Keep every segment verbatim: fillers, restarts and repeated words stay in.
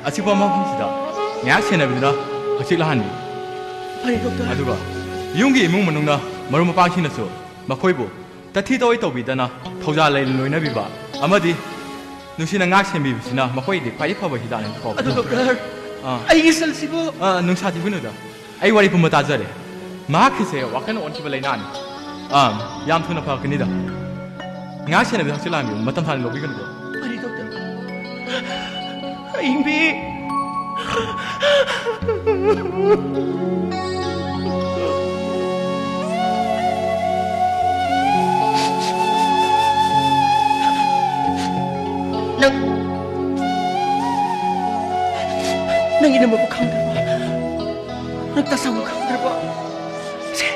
ꯑꯆꯤꯛꯄ ꯃꯐꯝꯁꯤꯗ ꯉꯥꯏꯍꯥꯛ ꯁꯦꯟꯅꯕꯤꯗꯨꯅ ꯍꯛꯆꯤꯛ ꯂꯥꯛꯍꯟꯕꯤꯌꯨ꯫ ꯐꯔꯦ, ꯗꯣꯛꯇꯔ꯫ ꯑꯗꯨꯒ ꯌꯨꯝꯒꯤ ꯏꯃꯨꯡ ꯃꯅꯨꯡꯅ ꯃꯔꯨꯞ ꯃꯄꯥꯡꯁꯤꯡꯅꯁꯨ ꯃꯈꯣꯏꯕꯨ ꯇꯊꯤ ꯇꯑꯣꯏ ꯇꯧꯕꯤꯗꯅ ꯊꯧꯖꯥꯜ ꯂꯩꯅ ꯂꯣꯏꯅꯕꯤꯕ ꯑꯃꯗꯤ ꯅꯨꯡꯁꯤꯅ ꯉꯥꯛ ꯁꯦꯟꯕꯤꯕꯁꯤꯅ ꯃꯈꯣꯏꯒꯤꯗꯤ ꯈ꯭ꯋꯥꯏꯗꯒꯤ ꯐꯕ ꯍꯤꯗꯥꯛꯅꯤ ꯀꯣ꯫ ꯑꯗꯨ ꯗꯣꯛꯇꯔ, ꯑꯥ꯫ ꯑꯩꯒꯤ ꯁꯟꯁꯤꯕꯨ ꯑꯥ, ꯅꯨꯡꯁꯥ ꯊꯤꯕꯤꯅꯨꯗ꯫ ꯑꯩ ꯋꯥꯔꯤ ꯄꯨꯝꯕ ꯇꯥꯖꯔꯦ꯫ ꯃꯍꯥꯛꯀꯤꯁꯦ ꯋꯥꯈꯜ ꯑꯣꯟꯈꯤꯕ ꯂꯥꯏꯅꯥꯅꯤ꯫ ꯑꯥ, ꯌꯥꯝ ꯊꯨꯅ ꯐꯔꯛꯀꯅꯤꯗ꯫ ꯉꯥꯏꯍꯥꯛ ꯁꯦꯟꯅꯕꯤꯌꯨ, ꯍꯛꯆꯤꯜ ꯂꯥꯡꯕꯤꯌꯨ, ꯃꯇꯝ ꯁꯥꯡꯅ ꯂꯧꯕꯤꯒꯅꯨꯀꯣ꯫ ꯐꯔꯦ, ꯗꯣꯛꯇꯔ꯫ ꯑꯌꯤꯡꯕꯤ꯫ ꯅꯪ, ꯅꯪ ꯏꯅꯝꯃꯕꯨ ꯈꯪꯗ꯭ꯔꯕꯣ? ꯅꯪ ꯇꯥꯆꯧꯕꯨ ꯈꯪꯗ꯭ꯔꯕꯣ? ꯁꯦ,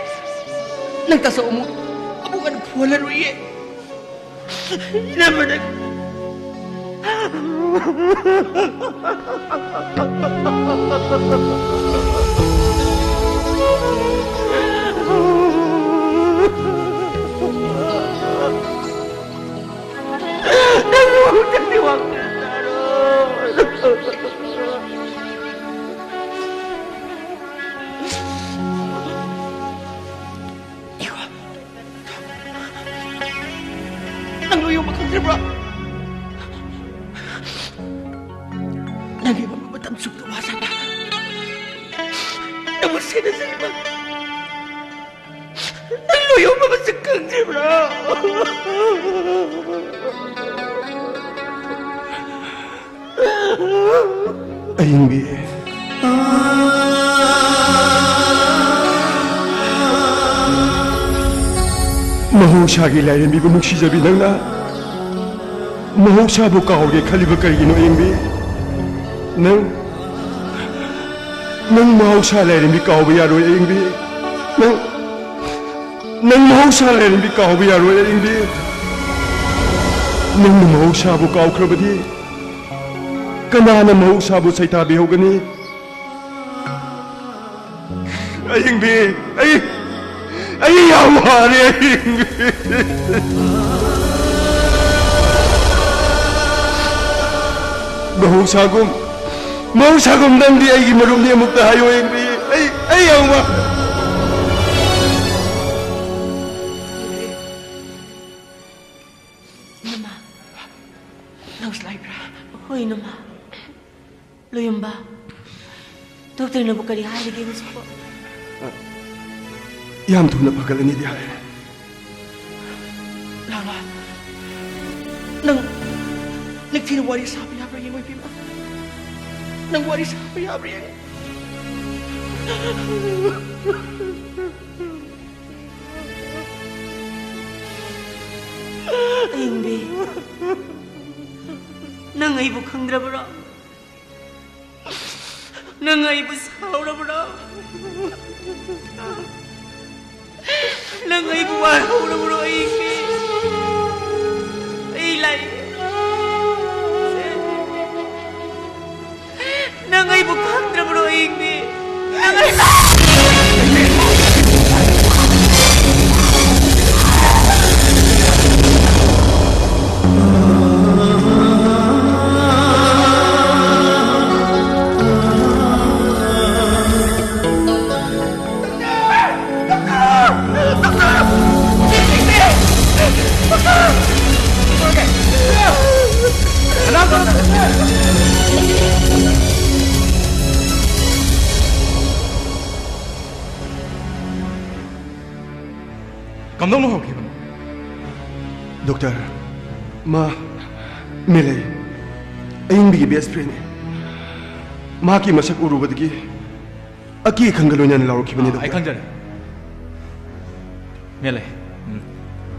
ꯅꯪ ꯇꯥꯆꯧ ꯑꯃꯨꯛ, ꯑꯃꯨꯛ ꯍꯟꯅ ꯐꯨꯍꯜꯂꯔꯣꯏꯌꯦ꯫ ꯏꯅꯝꯃ ꯅꯪ꯫ ꯅꯪ ꯂꯨꯍꯣꯡꯗ꯭ꯔꯗꯤ ꯋꯥꯈꯜ ꯇꯥꯔꯣ꯫ ꯅꯪ ꯂꯣꯏ ꯌꯧꯕ ꯈꯪꯗ꯭ꯔꯤꯕ꯭ꯔꯣ? ꯅꯪꯒꯤ ꯃꯃꯥ ꯃꯇꯝ ꯆꯨꯞꯄ ꯋꯥꯖꯕ, ꯅꯪꯕꯨ ꯁꯦꯟꯅꯖꯔꯤꯕ, ꯅꯪ ꯂꯣꯏ ꯌꯧꯕ ꯃꯁꯛ ꯈꯪꯗ꯭ꯔꯤꯕ꯭ꯔꯣ? ꯑꯌꯤꯡꯕꯤ꯫ ꯃꯍꯧꯁꯥꯒꯤ ꯂꯥꯏꯔꯦꯝꯕꯤꯕꯨ ꯅꯨꯡꯁꯤꯖꯕꯤ ꯅꯪꯅ ꯃꯍꯧꯁꯥꯕꯨ ꯀꯥꯎꯔꯦ ꯈꯜꯂꯤꯕ ꯀꯔꯤꯒꯤꯅꯣ, ꯑꯌꯤꯡꯕꯤ? ꯅꯪ, ꯅꯪ ꯃꯍꯧꯁꯥ ꯂꯥꯏꯔꯦꯝꯕꯤ ꯀꯥꯎꯕ ꯌꯥꯔꯣꯏ, ꯑꯌꯤꯡꯕꯤ꯫ ꯅꯪ, ꯅꯪ ꯃꯍꯧꯁꯥ ꯂꯥꯏꯔꯦꯝꯕꯤ ꯀꯥꯎꯕ ꯌꯥꯔꯣꯏ, ꯑꯌꯤꯡꯕꯤ꯫ ꯅꯪꯅ ꯃꯍꯧꯁꯥꯕꯨ ꯀꯥꯎꯈ꯭ꯔꯕꯗꯤ ꯀꯅꯥꯅ ꯃꯍꯧꯁꯥꯕꯨ ꯁꯩꯊꯥꯕꯤꯍꯧꯒꯅꯤ? ꯑꯌꯤꯡꯕꯤ, ꯑꯩ, ꯑꯩ ꯌꯥꯝ ꯋꯥꯔꯦ, ꯑꯌꯤꯡꯕꯤ꯫ ꯃꯍꯧꯁꯥꯒꯨꯝ ꯃꯍꯧꯁꯥꯒꯨꯝ ꯅꯪꯗꯤ ꯑꯩꯒꯤ ꯃꯔꯨꯞꯅꯤ꯫ ꯑꯃꯨꯛꯇ ꯍꯥꯏꯌꯣ, ꯏꯪꯕꯤ꯫ ꯑꯩ, ꯑꯩ ꯌꯥꯎꯕ꯫ ꯏꯅꯝꯃ, ꯅꯪꯁꯨ ꯂꯥꯛꯏꯕ꯭ꯔꯥ? ꯍꯣꯏ, ꯏꯅꯝꯃ꯫ ꯂꯣꯌꯝꯕ, ꯗꯣꯛꯇꯔꯅꯕꯨ ꯀꯔꯤ ꯍꯥꯏꯔꯒꯦ ꯍꯧꯖꯤꯛꯄꯣ? ꯌꯥꯝ ꯊꯨꯅ ꯐꯒꯠꯂꯅꯤꯗꯤ ꯍꯥꯏ꯫ ꯂꯥꯂꯥ, ꯅꯪ ꯅꯤꯡꯊꯤꯅ ꯋꯥꯔꯤ ꯁꯥꯕ ꯌꯥꯕ꯭ꯔꯥ ꯌꯦꯡꯉꯣ, ꯏꯕꯦꯝꯃ? ꯅꯪ ꯋꯥꯔꯤ ꯁꯥꯕ ꯌꯥꯕ꯭ꯔꯥ ꯌꯦꯡꯉꯣ꯫ ꯑꯌꯤꯡꯕꯤ, ꯅꯪ ꯑꯩꯕꯨ ꯈꯪꯗ꯭ꯔꯕ꯭ꯔꯣ? ꯅꯪ ꯑꯩꯕꯨ ꯁꯥꯎꯔꯕ꯭ꯔꯣ? ꯅꯪ ꯑꯩꯕꯨ ꯋꯥꯔꯧꯔꯕ꯭ꯔꯣ, ꯑꯩꯒꯤ? ꯑꯩ ꯂꯥꯛꯏ꯫ ꯅꯪ ꯑꯩꯕꯨ ꯈꯪꯗ꯭ꯔꯕ꯭ꯔꯣ, ꯑꯩꯒꯤ? ꯅꯪ ꯑꯩ ꯀꯝꯗꯧꯅ ꯍꯧꯈꯤꯕꯅꯣ? ꯗꯣꯛꯇꯔ, ꯃꯥ, ꯃꯦꯂꯩ, ꯑꯌꯤꯡꯕꯤꯒꯤ ꯕꯦꯁ ꯐ꯭ꯔꯦꯟꯅꯤ꯫ ꯃꯍꯥꯛꯀꯤ ꯃꯁꯛ ꯎꯔꯨꯕꯗꯒꯤ ꯑꯀꯤ ꯑꯈꯪꯒ ꯂꯣꯏꯅꯅ ꯂꯥꯎꯔꯛꯈꯤꯕꯅꯤ, ꯑꯥ, ꯑꯩ ꯗꯣꯛꯇꯔ꯫ ꯈꯪꯖꯔꯦ꯫ ꯃꯦꯂꯩ, ꯎꯝ꯫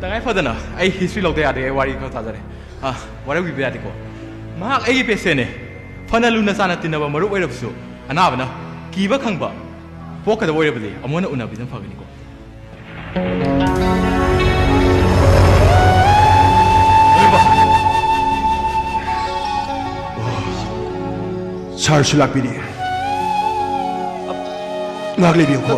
ꯇꯉꯥꯏ ꯐꯗꯅ ꯑꯩ ꯍꯤꯁꯇ꯭ꯔꯤ ꯂꯧꯗ ꯌꯥꯗꯦ, ꯑꯩ ꯋꯥꯔꯤ ꯈꯔ ꯇꯥꯖꯔꯦ꯫ ꯑꯥ, ꯋꯥꯔꯧꯕꯤꯕ ꯌꯥꯗꯦꯀꯣ꯫ ꯃꯍꯥꯛ ꯑꯩꯒꯤ ꯄꯦꯁꯦꯟꯅꯦ꯫ ꯐꯅ ꯂꯨꯅ ꯆꯥꯅ ꯇꯤꯟꯅꯕ ꯃꯔꯨꯞ ꯑꯣꯏꯔꯕꯁꯨ, ꯑꯅꯥꯕꯅ ꯀꯤꯕ ꯈꯪꯕ ꯄꯣꯛꯀꯗꯕ ꯑꯣꯏꯔꯕꯗꯤ ꯑꯃꯨꯛ ꯍꯟꯅ ꯎꯅꯕꯤꯗꯨꯅ ꯐꯒꯅꯤꯀꯣ꯫ ꯁꯥꯔꯁꯨ ꯂꯥꯛꯄꯤꯔꯤ꯫ ꯉꯥꯏꯍꯥꯛ ꯂꯩꯕꯤꯌꯨꯀꯣ꯫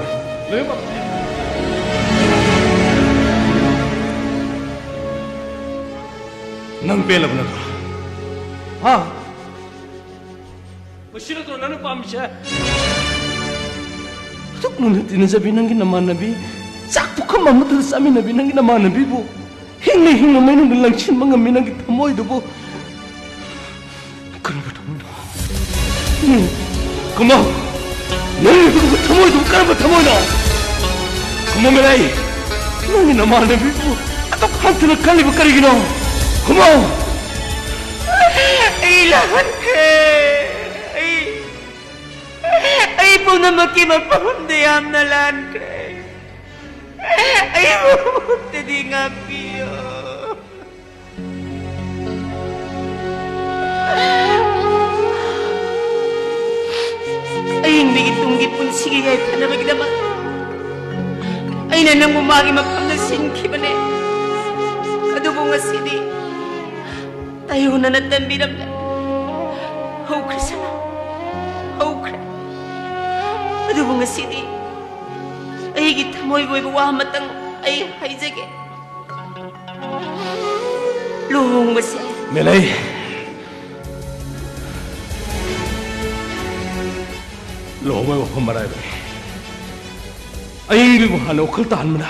ꯅꯪ ꯄꯦꯜꯂꯕ ꯅꯠꯇ꯭ꯔꯣ? ꯍꯥ? ꯃꯁꯤ ꯅꯠꯇ꯭ꯔꯣ ꯅꯪꯅ ꯄꯥꯝꯃꯤꯁꯦ? ꯑꯗꯨꯛ ꯂꯨꯅ ꯇꯤꯟꯅꯖꯕꯤ ꯅꯪꯒꯤ ꯅꯃꯥꯟꯅꯕꯤ, ꯆꯥꯛ ꯄꯨꯈꯝ ꯑꯃꯠꯇꯗ ꯆꯥꯃꯤꯟꯅꯕꯤ ꯅꯪꯒꯤ ꯅꯃꯥꯟꯅꯕꯤꯕꯨ ꯍꯤꯡꯅ ꯍꯤꯡꯅ ꯃꯩꯅꯨꯡꯗ ꯂꯪꯁꯤꯟꯕ ꯉꯝꯃꯤ ꯅꯪꯒꯤ ꯊꯃꯣꯏꯗꯨꯕꯨ ꯀꯔꯝꯕ ꯊꯃꯣꯏꯅꯣ? ꯎꯝ, ꯀꯃꯥ, ꯅꯪꯒꯤ ꯑꯗꯨꯒꯨꯝꯕ ꯊꯃꯣꯏꯗꯨꯕꯨ ꯀꯔꯝꯕ ꯊꯃꯣꯏꯅꯣ? ꯀꯃꯥ ꯃꯤꯔꯥꯏ, ꯅꯪꯒꯤ ꯅꯃꯥꯟꯅꯕꯤꯕꯨ ꯑꯗꯨꯛ ꯍꯟꯊꯅ ꯈꯜꯂꯤꯕ ꯀꯔꯤꯒꯤꯅꯣ? ꯀꯃꯥ! ꯑꯩ ꯂꯥꯟꯈ꯭ꯔꯦ꯫ ꯑꯩ, ꯑꯩ ꯄꯨꯝꯅꯃꯛꯀꯤ ꯃꯐꯝꯗ ꯌꯥꯝꯅ ꯂꯥꯟꯈ꯭ꯔꯦ꯫ ꯑꯩꯕꯨ ꯑꯃꯨꯛꯇꯗꯤ ꯉꯥꯛꯄꯤꯌꯨ꯫ ꯑꯍꯤꯡꯗꯒꯤ ꯇꯨꯡꯒꯤ ꯄꯨꯟꯁꯤꯒꯤ ꯌꯥꯏꯐꯅꯕꯒꯤꯗꯃꯛ ꯑꯩꯅ ꯅꯪꯕꯨ ꯃꯥꯒꯤ ꯃꯐꯝꯗ ꯁꯤꯟꯈꯤꯕꯅꯦ꯫ ꯑꯗꯨꯕꯨ ꯉꯁꯤꯗꯤ ꯇꯥꯏꯌꯣꯟꯅꯅ ꯇꯝꯕꯤꯔꯝꯂꯦ꯫ ꯍꯧꯈ꯭ꯔꯦ ꯁꯅꯥ, ꯍꯧꯈ꯭ꯔꯦ꯫ ꯑꯗꯨꯕꯨ ꯉꯁꯤꯗꯤ ꯑꯩꯒꯤ ꯊꯃꯣꯏꯒꯤ ꯑꯣꯏꯕ ꯋꯥ ꯑꯃꯇꯪ ꯑꯩ ꯍꯥꯏꯖꯒꯦ꯫ ꯂꯨꯍꯣꯡꯕꯁꯦ ꯃꯦꯂꯩ, ꯂꯨꯍꯣꯡꯕꯒꯤ ꯋꯥꯐꯝ ꯑꯔꯥꯏꯕꯅꯤ꯫ ꯑꯏꯪꯕꯤꯕꯨ ꯍꯥꯟꯅ ꯋꯥꯈꯜ ꯇꯥꯍꯟꯕꯅ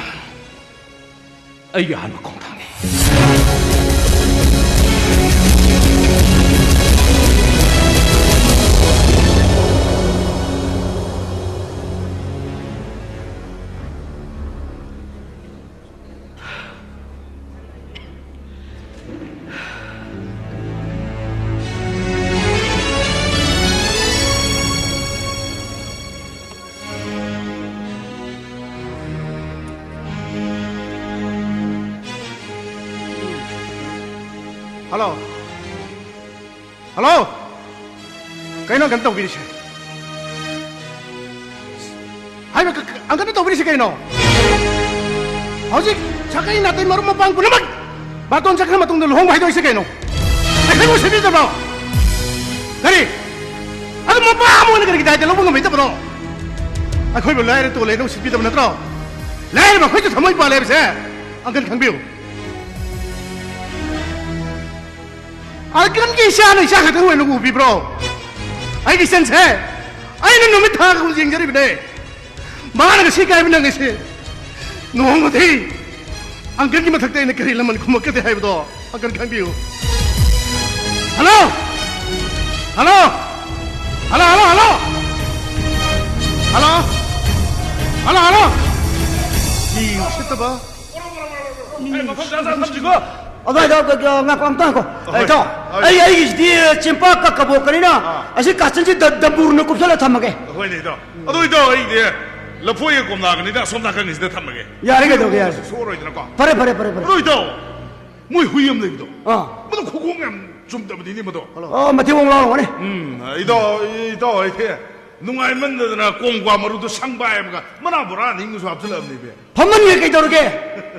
ꯑꯩꯒꯤ ꯑꯍꯥꯟꯕ ꯈꯣꯡꯊꯥꯡꯅꯤ꯫ ꯍꯜꯂꯣ꯫ ꯍꯜꯂꯣ꯫ ꯀꯩꯅꯣ ꯀꯩꯅꯣ ꯇꯧꯕꯤꯔꯤꯁꯦ? ꯍꯥꯏꯕ ꯀ-, ꯀ-, ꯑꯪꯀꯅ ꯇꯧꯕꯤꯔꯤꯁꯤ ꯀꯩꯅꯣ? ꯍꯧꯖꯤꯛ ꯁꯥꯒꯩ ꯅꯥꯇꯩ ꯃꯔꯨꯞ ꯃꯄꯥꯡ ꯄꯨꯝꯅꯃꯛ ꯕꯥꯇꯣꯟ ꯆꯠꯈ꯭ꯔ ꯃꯇꯨꯡꯗ ꯂꯨꯍꯣꯡꯕ ꯍꯥꯏꯗꯣꯛꯏꯁꯤ ꯀꯩꯅꯣ? ꯑꯩꯈꯣꯏꯕꯨ ꯎꯁꯤꯠꯄꯤꯗꯕ꯭ꯔꯣ? ꯀꯔꯤ? ꯑꯗꯨ ꯃꯄꯥ ꯑꯃ ꯑꯣꯏꯅ ꯀꯔꯤꯒꯤ ꯗꯥꯏꯇ ꯂꯧꯕ ꯉꯝꯕꯤꯗꯕꯅꯣ? ꯑꯩꯈꯣꯏꯕꯨ ꯂꯥꯏꯔ ꯇꯣꯜꯂꯦꯅ ꯎꯁꯤꯠꯄꯤꯗꯕ ꯅꯠꯇ꯭ꯔꯣ? ꯂꯥꯏꯔꯕ ꯑꯩꯈꯣꯏꯁꯨ ꯊꯃꯣꯏ ꯄꯥꯜꯂꯦ ꯍꯥꯏꯕꯁꯦ ꯑꯪꯀꯜ ꯈꯪꯕꯤꯌꯨ꯫ ꯑꯪꯀꯜꯒꯤ ꯏꯆꯥꯅ ꯏꯆꯥ ꯈꯛꯇꯪ ꯑꯣꯏꯅ ꯎꯕꯤꯕ꯭ꯔꯣ? ꯑꯩꯒꯤ ꯏꯆꯟꯁꯦ ꯑꯩꯅ ꯅꯨꯃꯤꯠ ꯊꯥꯒꯨꯝ ꯌꯦꯡꯖꯔꯤꯕꯅꯦ꯫ ꯃꯥꯅ ꯉꯁꯤ ꯀꯥꯏꯕ ꯅꯪꯉꯤꯁꯦ꯫ ꯅꯣꯡꯃꯗꯤ ꯑꯪꯀꯜꯒꯤ ꯃꯊꯛꯇ ꯑꯩꯅ ꯀꯔꯤ ꯂꯃꯟ ꯈꯨꯝꯃꯛꯀꯗꯦ ꯍꯥꯏꯕꯗꯣ ꯑꯪꯀꯜ ꯈꯪꯕꯤꯌꯨ꯫ Hello. Hello. Hello, hello, hello. Hello. Hello, hello. ꯃꯤ ꯎꯁꯤꯠꯇꯕ꯫ ꯑꯦ, ꯃꯐꯝ ꯆꯥ ꯆꯥ ꯊꯝꯁꯤꯀꯣ꯫ ꯑꯗꯨꯋꯥꯏꯗ, ꯑ, ꯑ, ꯉꯥꯏꯈꯣ, ꯑꯝꯇ ꯉꯥꯏꯈꯣ꯫ ꯍꯣꯏ꯫ ꯑꯩ ꯏꯇꯥꯎ, ꯍꯣꯏ꯫ ꯑꯩ, ꯑꯩꯒꯤꯁꯤꯗꯤ ꯆꯦꯡꯄꯥꯛꯀ ꯀꯕꯣꯛꯀꯅꯤꯅ, ꯑꯥ꯫ ꯑꯁꯤ ꯀꯥꯆꯤꯟꯁꯤ ꯗ-, ꯗꯝꯕꯨꯔꯅ ꯀꯨꯞꯁꯜꯂ ꯊꯝꯃꯒꯦ꯫ ꯍꯣꯏꯅꯦ, ꯏꯇꯥꯎ꯫ ꯑꯗꯨ, ꯏꯇꯥꯎ, ꯑꯩꯗꯤ ꯂꯐꯣꯏꯒ ꯀꯣꯝꯂꯥꯒꯅꯤꯗ ꯑꯁꯣꯝ ꯅꯥꯀꯟꯒꯤꯁꯤꯗ ꯊꯝꯃꯒꯦ꯫ ꯌꯥꯔꯦ, ꯀꯩꯗꯧꯒꯦ, ꯌꯥꯔꯦ꯫ ꯁꯣꯛꯑꯔꯣꯏꯗꯅꯀꯣ꯫ ꯐꯔꯦ, ꯐꯔꯦ, ꯐꯔꯦ, ꯐꯔꯦ꯫ ꯑꯗꯨ, ꯏꯇꯥꯎ, ꯃꯣꯏ ꯍꯨꯏ ꯑꯃ ꯂꯩꯕꯗꯣ꯫ ꯑꯥ꯫ ꯃꯗꯨ ꯈꯨꯈꯣꯡ ꯌꯥꯝ ꯆꯨꯝꯗꯕꯅꯤꯅꯦ ꯃꯗꯣ꯫ ꯑꯣ, ꯃꯊꯤꯕꯣꯡ ꯂꯥꯎꯔꯝꯒꯅꯤ꯫ ꯎꯝ, ꯏꯇꯥꯎ, ꯏꯇꯥꯎ, ꯑꯩꯗꯤ ꯅꯨꯡꯉꯥꯏꯃꯟꯗꯗꯅ ꯀꯣꯡ ꯀ꯭ꯋꯥ ꯃꯔꯨꯗꯣ ꯁꯪꯕꯥꯏ ꯑꯃꯒ ꯃꯅꯥ ꯕꯣꯔꯥ ꯑꯅꯤ ꯑꯃꯁꯨ ꯍꯥꯞꯆꯤꯜꯂꯛꯑꯕꯅꯦ, ꯏꯕꯦ꯫ ꯐꯝꯃꯟꯒꯦ ꯀꯩꯗꯧꯔꯒꯦ?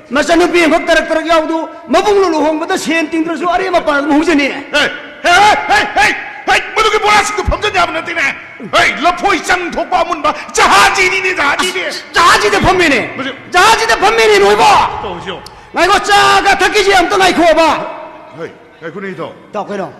ꯃꯆꯟꯅꯨꯄꯤ ꯑꯃꯈꯛ ꯇꯔꯛ ꯇꯔꯛ ꯌꯥꯎꯕꯗꯨ ꯃꯕꯨꯡꯅꯣ ꯂꯨꯍꯣꯡꯕꯗ ꯁꯦꯟ ꯇꯤꯡꯗ꯭ꯔꯁꯨ ꯑꯔꯦꯝ ꯑꯄꯥ ꯑꯗꯨꯝ ꯍꯧꯖꯅꯤ꯫ ꯍꯦ, ꯍꯦ, ꯍꯦ, ꯍꯦ, ꯍꯦ, ꯍꯦ, ꯃꯗꯨꯒꯤ ꯕꯣꯔꯥꯁꯤꯡꯗꯨ ꯐꯝꯖꯟ ꯌꯥꯕ ꯅꯠꯇꯦꯅꯦ꯫ ꯍꯦ, ꯂꯐꯣꯏ ꯆꯪ ꯊꯣꯛꯄ ꯑꯃꯨꯟꯕ ꯖꯍꯥꯖꯤꯅꯤꯅꯦ, ꯖꯍꯥꯖꯤꯅꯦ꯫ ꯖꯍꯥꯖꯤꯗ ꯐꯝꯃꯤꯅꯦ꯫ ꯃꯁꯤ ꯖꯍꯥꯖꯤꯗ ꯐꯝꯃꯤꯅꯦ, ꯅꯣꯏꯕꯣ꯫ ꯇꯧꯔꯤꯁꯤ ꯌꯦꯡꯉꯣ꯫ ꯉꯥꯏꯈꯣ, ꯆꯥꯒ ꯊꯛꯈꯤꯁꯤ ꯑꯝꯇ ꯉꯥꯏꯈꯣꯕ꯫ ꯍꯦ, ꯉꯥꯏꯈꯣꯅꯦ, ꯏꯇꯥꯎ꯫ ꯏꯇꯥꯎ, ꯀꯩꯅꯣ?